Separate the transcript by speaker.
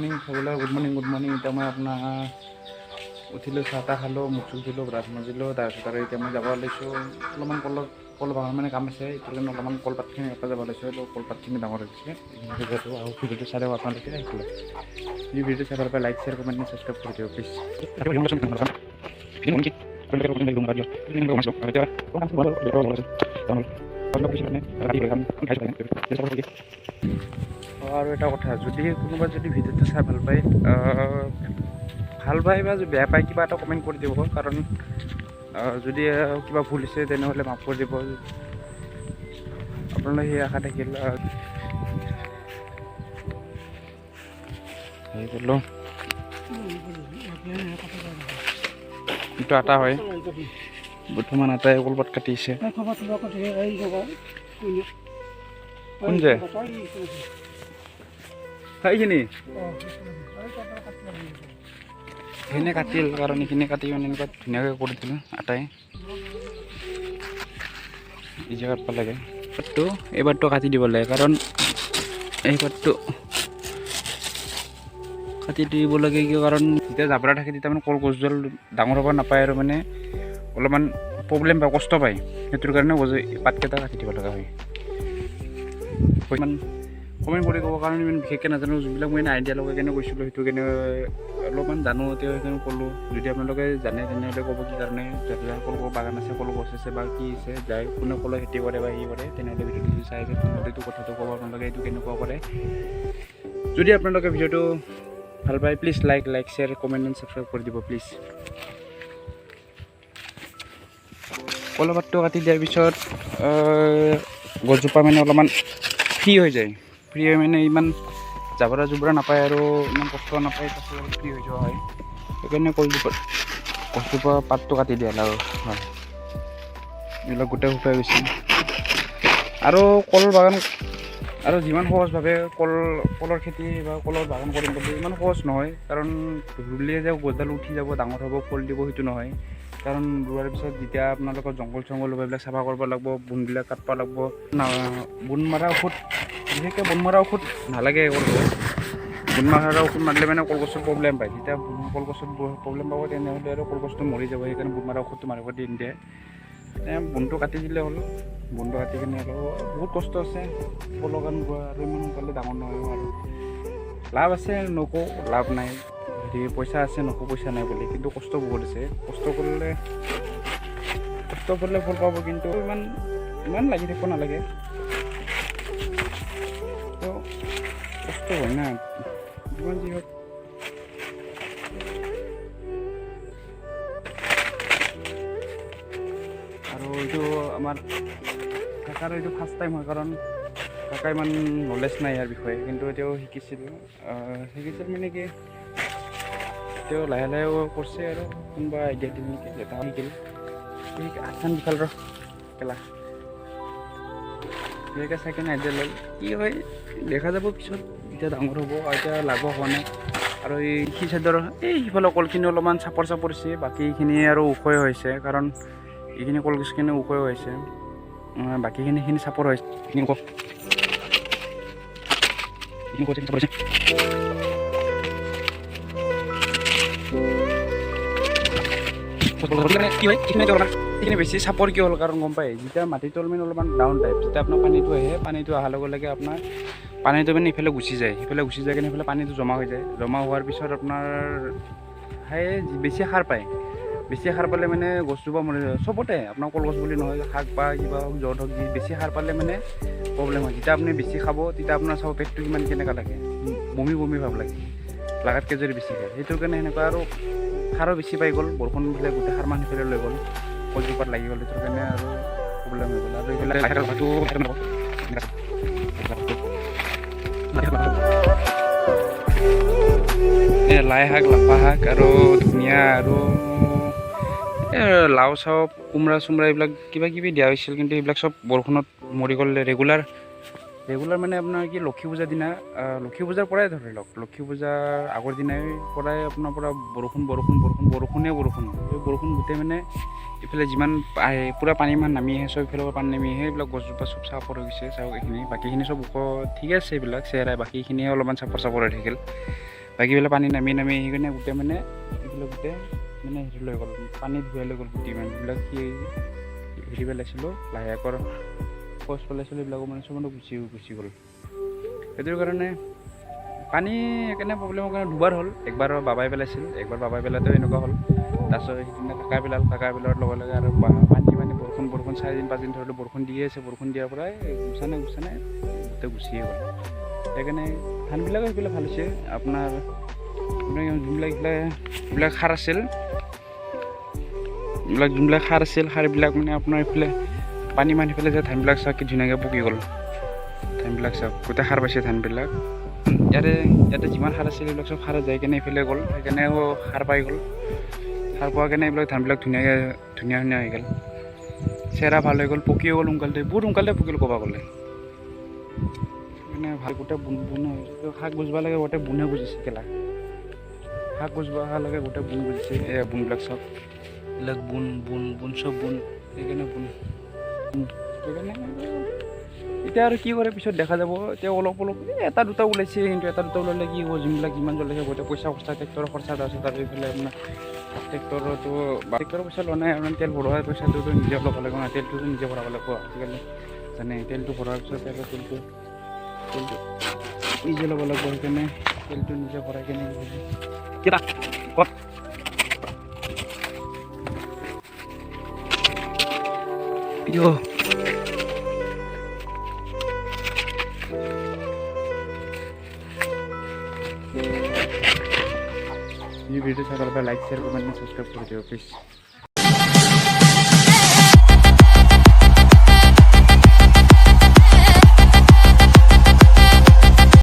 Speaker 1: Morning সকলোৱে, good morning, good morning. এতিয়া মই আপোনাৰ উঠিলোঁ, চাহ তাহ খালোঁ, মুখ চুখ ধুলোঁ, ব্ৰাছ মাজিলোঁ। তাৰপিছত আৰু এতিয়া মই যাব ওলাইছোঁ অলপমান কলৰ কল বাগান মানে কাম আছে, এইটো কাৰণে অলপমান কলপাতখিনি এটা যাব ওলাইছোঁ। এইটো কলপাতখিনি ডাঙৰ হৈ গৈছে, এইখিনি ভিডিঅ'টো আৰু ভিডিঅ'টো চাই থাকক আপোনালোকে। সেইফালে যদি ভিডিঅ'টো চাই ভাল পায়, লাইক, শ্বেয়াৰ, কমেণ্ট, ছাবস্ক্ৰাইব কৰি দিব প্লিজ। আৰু এটা কথা, যদি কোনোবা যদি ভিডিঅ'টো চাই ভাল পায়, ভাল পায় বা বেয়া পায়, কিবা এটা কমেণ্ট কৰি দিব। কাৰণ যদি কিবা ভুল হৈছে, তেনেহ'লে মাফ কৰি দিব। আপোনালোকে সেই আশা থাকিল। হেৰি কৰিলোঁ, এইটো আটা হয়। বৰ্তমান আটাই কলপাত কাটিছে। কোন যে সেইখিনি সেইখিনি কাটিল, কাৰণ এইখিনি কাটি মানে এনেকুৱা ধুনীয়াকৈ কৰি দিলোঁ আটাই। এই জেগাত পালেগে পাতটো, এইবাৰটো কাটি দিব লাগে। কাৰণ এই পাতটো কাটি দিব লাগে কিয়? কাৰণ যেতিয়া জাবৰা থাকে, তেতিয়া মানে কল গছডাল ডাঙৰ হ'ব নাপায় আৰু মানে অলপমান প্ৰব্লেম পায়, কষ্ট পায়। সেইটোৰ কাৰণে গছ পাতকেইটা কাটি দিব লগা হয়। ইমান কমেণ্ট কৰি ক'ব, কাৰণ ইমান বিশেষকৈ নাজানো। যোনবিলাক মই আইডিয়া লগাই কেনে কৈছিলোঁ, সেইটো কেনে অলপমান জানো, তেওঁ সেইকাৰণে ক'লোঁ। যদি আপোনালোকে জানে, তেনেহ'লে ক'ব কি কাৰণে। যাৰ কল বাগান আছে, কল গছ আছে বা কি আছে, যাই কোনে কলৰ খেতি কৰে বা সি কৰে, তেনেহ'লে ভিডিঅ'টো যদি চাই আছে, তেনেহ'লে এইটো কথাটো ক'ব আপোনালোকে, এইটো কেনেকুৱা কৰে। যদি আপোনালোকে ভিডিঅ'টো ভাল পায়, please like, share, comment and subscribe কৰি দিব প্লিজ। কলপাতটো কাটি দিয়াৰ পিছত গছজোপা মানে অলপমান ফ্ৰী হৈ যায়। ফ্ৰী হৈ মানে ইমান জাবৰা জোবৰা নাপায় আৰু ইমান কষ্ট নাপায়, তাৰপিছত ফ্ৰী হৈ যোৱা হয়। সেইকাৰণে কলজোপা গছজোপা পাতটো কাটি দিয়া আৰু হয়। এইবিলাক গোটেই শুকাই গৈছে। আৰু কল বাগান আৰু যিমান সহজভাৱে কলৰ খেতি বা কলৰ বাগান কৰিম বুলি, ইমান সহজ নহয়। কাৰণ ৰুলে যে গছডাল উঠি যাব, ডাঙৰ হ'ব, ফল দিব, সেইটো নহয়। কাৰণ ৰোৱাৰ পিছত যেতিয়া আপোনালোকৰ জংঘল চংঘল হ'ব, এইবিলাক চাফা কৰিব লাগিব, বনবিলাক কাটিব লাগিব। বন মৰা ঔষধ, বিশেষকৈ বন মৰা ঔষধ নালাগে কলগছ। বন মৰা ঔষধ মাৰিলে মানে কলগছৰ প্ৰব্লেম পায়। যেতিয়া কলগছত প্ৰব্লেম পাব, তেনেহ'লে আৰু কলগছটো মৰি যাব। সেইকাৰণে বন মৰা ঔষধটো মাৰিব দি নিদিয়ে। বনটো কাটি দিলে হ'ল। বনটো কাটি কিনে আৰু বহুত কষ্ট আছে কলৰ কাৰণে আৰু ইমান সোনকালে ডাঙৰ নহয়। আৰু লাভ আছে নকওঁ লাভ নাই, হেৰি পইচা আছে নকওঁ পইচা নাই বুলি, কিন্তু কষ্ট বহুত আছে। কষ্ট কৰিলে ফল পাব, কিন্তু ইমান ইমান লাগি থাকিব নালাগে। তো কষ্ট হয় না, যিমান যি হওক। আৰু এইটো আমাৰ কাকাৰ এইটো ফাৰ্ষ্ট টাইম হয়, কাৰণ কাকা ইমান নলেজ নাই ইয়াৰ বিষয়ে। কিন্তু তেওঁ শিকিছিল, শিকিছিল মানে কি, তেওঁ লাহে লাহে কৰিছে আৰু কোনোবা আইডিয়া দিল নেকি, এটা শিকিল। হাতখন বিশাল ৰ কেলা সেনেকৈ চাই কিনে আইডিয়া ল'ল। কি হয় দেখা যাব পিছত, যেতিয়া ডাঙৰ হ'ব। এতিয়া লাগব হোৱা নাই। আৰু এই সি চাইডৰ এই সিফালে কলখিনি অলপমান চাপৰ চাপৰ হৈছে, বাকীখিনি আৰু ওখই হৈছে। কাৰণ এইখিনি কলগছখিনি ওখই হৈছে, বাকীখিনি সেইখিনি চাপৰ হৈছে। এইখিনি ওখ, এইখিনি ওখ, চাপৰ হৈছে। কি হয়, এইখিনি অলপমান এইখিনি বেছি চাপৰ কিয় হ'ল? কাৰণ গম পায়, যেতিয়া মাটিটো অলপমান অলপমান ডাউন টাইপ, যেতিয়া আপোনাৰ পানীটো আহে, পানীটো অহাৰ লগে লগে আপোনাৰ পানীটো মানে ইফালে গুচি যায়। সিফালে গুচি যায় কিনে সিফালে পানীটো জমা হৈ যায়। জমা হোৱাৰ পিছত আপোনাৰ সেই বেছি সাৰ পায়। বেছি সাৰ পালে মানে গছজোপা মৰি যায়। চবতে, আপোনাৰ কলগছ বুলি নহয়, শাক বা কিবা হওক, য'ত হওক, যি বেছি সাৰ পালে মানে প্ৰব্লেম হয়। যেতিয়া আপুনি বেছি খাব, তেতিয়া আপোনাৰ চাব পেটটো কিমান কেনেকুৱা লাগে, বমি বমি ভাৱ লাগে লাগাতকৈ যদি বেছি খায়। সেইটোৰ কাৰণে সেনেকুৱা। আৰু সাৰো বেছি পাই গ'ল, বৰষুণ দিলে গোটেই সাৰ মান সিফালে লৈ গ'ল, কলজোপাত লাগি গ'ল। সেইটোৰ কাৰণে আৰু প্ৰব্লেম হৈ গ'ল। আৰু এইফালে লাই শাক, লাফা শাক আৰু ধনিয়া আৰু লাও চাও, কোমোৰা চোমোৰা, এইবিলাক কিবা কিবি দিয়া হৈছিল। কিন্তু এইবিলাক চব বৰষুণত মৰি গ'ল। ৰেগুলাৰ ৰেগুলাৰ মানে আপোনাৰ কি, লক্ষী পূজাৰ দিনা, লক্ষী পূজাৰ পৰাই ধৰি লওক, লক্ষী পূজাৰ আগৰ দিনাই পৰাই আপোনাৰ পৰা বৰষুণ, বৰষুণ, বৰষুণ, বৰষুণেই বৰষুণ। এই বৰষুণ গোটেই মানে ইফালে যিমান আহে, পূৰা পানী ইমান নামি আহে, চব ইফালৰ পৰা পানী নামি আহে। এইবিলাক গছজোপা চব চাপৰ হৈ গৈছে। চাওক, এইখিনি বাকীখিনি চব ওখ, ঠিকে আছে এইবিলাক চেহেৰাই, বাকীখিনিহে অলপমান চাপৰ চাপৰ হৈ থাকিল। বাকীবিলাক পানী নামি নামি আহি কিনে গোটেই মানে এইবিলাক গোটেই মানে হেৰি লৈ গ'ল, পানী ধুৱাই লৈ গ'ল গুটি। মানে এইবিলাক কি হেৰি পেলাইছিলোঁ, লাহেকৰ শৌচ পেলাইছিলোঁ, এইবিলাকো মানে চব মানে গুচি গুচি গ'ল। সেইটোৰ কাৰণে পানী সেইকাৰণে প্ৰব্লেমৰ কাৰণে দুবাৰ হ'ল। একবাৰ বাবাই পেলাইছিল, একবাৰ বাবাই পেলাতেও এনেকুৱা হ'ল। তাৰপিছত সিদিনা কাকাই পেলাল, কাকাই পেলোৱাৰ লগে লগে আৰু পানী মানে বৰষুণ বৰষুণ 4 দিন 5 দিন ধৰি বৰষুণ দিয়ে আছে। বৰষুণ দিয়াৰ পৰাই গুচা নাই, গুচা নাই, গোটেই গুচিয়ে গ'ল। সেইকাৰণে ধানবিলাকো সেইফালে ভাল হৈছে। আপোনাৰ আপোনাৰ যোনবিলাক এইবিলাক এইবিলাক সাৰ আছিল, এইবিলাক যোনবিলাক সাৰ আছিল, সাৰবিলাক মানে আপোনাৰ এইফালে পানী মাৰি পেলাই যে ধানবিলাক চাওক কি ধুনীয়াকৈ পকি গ'ল। ধানবিলাক চাওক, গোটেই সাৰ পাইছে ধানবিলাক। ইয়াতে যিমান সাৰ আছিল, এইবিলাক চব সাৰ যাই কেনে এইফালে গ'ল। সেইকাৰণেও সাৰ পাই গ'ল। সাৰ পোৱাৰ কাৰণে এইবিলাক ধানবিলাক ধুনীয়াকৈ ধুনীয়া ধুনীয়া হৈ গ'ল, চেৰা ভাল হৈ গ'ল, পকিও গ'ল সোনকালতে, বহুত সোনকালতে পকিল ক'ব গ'লে। মানে ভাল গোটেই বোন বোন হৈ শাক গুজিব লাগে, গোটেই বোনে গুজিছে কেলা। শাক গুজিব লাগে, গোটেই বোন গুজিছে। এই বোনবিলাক চাওক, এইবিলাক বোন বোন বোন, চব বোন। সেইকাৰণে বোন, সেইকাৰণে এতিয়া আৰু কি কৰে পিছত দেখা যাব। এতিয়া অলপ অলপ এই এটা দুটা ওলাইছে, কিন্তু এটা দুটা ওলালে কি হ'ব? যোনবিলাক যিমান জ্বলাইছে, গোটেই পইচা খৰচা, ট্ৰেক্টৰৰ খৰচা এটা আছে। তাৰ এইফালে আপোনাৰ ট্ৰেক্টৰতো, ট্ৰেক্টৰৰ পইচা লোৱা নাই, আপোনাৰ তেল ভৰোৱাৰ পইচাটোতো নিজে ল'ব লাগিব ন। তেলটোতো নিজে ভৰাব লাগিব। আজিকালি জানে, তেলটো ভৰোৱাৰ পিছত আৰু তেলটো নিজে ল'ব লাগিব। সেইকাৰণে তেলটো নিজে ভৰাই কেনে কেইটা ক'ত। ইয় এই ভিডিঅ' চাই ভাল পায়, লাইক, শ্বেয়াৰ, কমেণ্ট, ছাবস্ক্ৰাইব কৰি দিব প্লিজ।